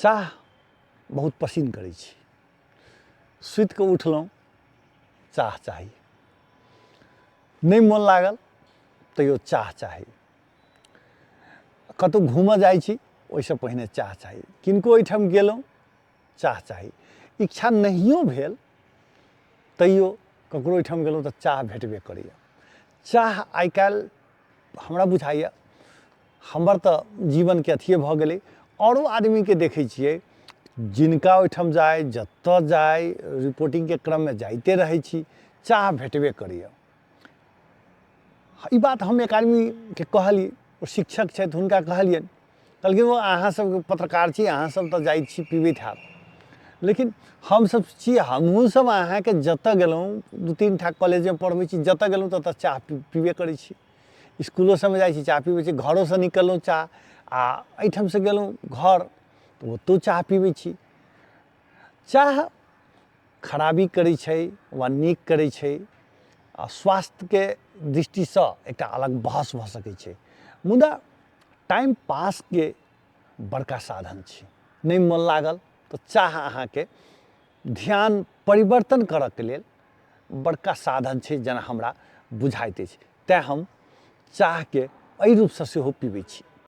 चाह बहुत पसिन करै छी। सुति कऽ उठलहुँ, चाह चाही। नहि मोन लागल तैयो चाह चाही। कतहु घूमऽ जाइ छी, ओहिसँ पहिने चाह चाही। किनको ओहिठाम गेलहुँ, चाह चाही। इच्छा नहियो भेल तैयो ककरो ओहिठाम गेलहुँ तऽ चाह भेटबे करैए। चाह आइ काल्हि हमरा बुझाइए हमर तऽ जीवनके अथिए भऽ गेलै। आओरो आदमीके देखै छियै, जिनका ओहिठाम जाइ, जतऽ जाइ, रिपोर्टिंगके क्रममे जाइते रहै छी, चाह भेटबे करैए। ई बात हम एक आदमीके कहलियै, ओ शिक्षक छथि, हुनका कहलियनि। कहलखिन ओ अहाँ सब पत्रकार छी, अहाँ सब तऽ जाइ छी, पीबैत हैब, लेकिन हमसब छी, हमहूँ सब अहाँके जतऽ गेलहुँ, 2-3 टा कॉलेजमे पढ़बै छी, जतऽ गेलहुँ ततऽ चाह पीबे करै छी। इसकुलो सबमे जाइ छी, चाह पीबै छी। घरोसँ निकललहुँ चाह, आ एहिठामसँ गेलहुँ घर तऽ ओतौ चाह पीबै छी। चाह खराबी करै छै वा नीक करै छै, आ स्वास्थ्यके दृष्टिसँ एकटा अलग बहस भऽ सकै छै, मुदा टाइम पासके बड़का साधन छै। नहि मोन लागल तऽ चाह अहाँके ध्यान परिवर्तन करऽके लेल बड़का साधन छै, जेना हमरा बुझाइत अछि। तैँ हम चाहके एहि रूपसँ सेहो पीबै छी।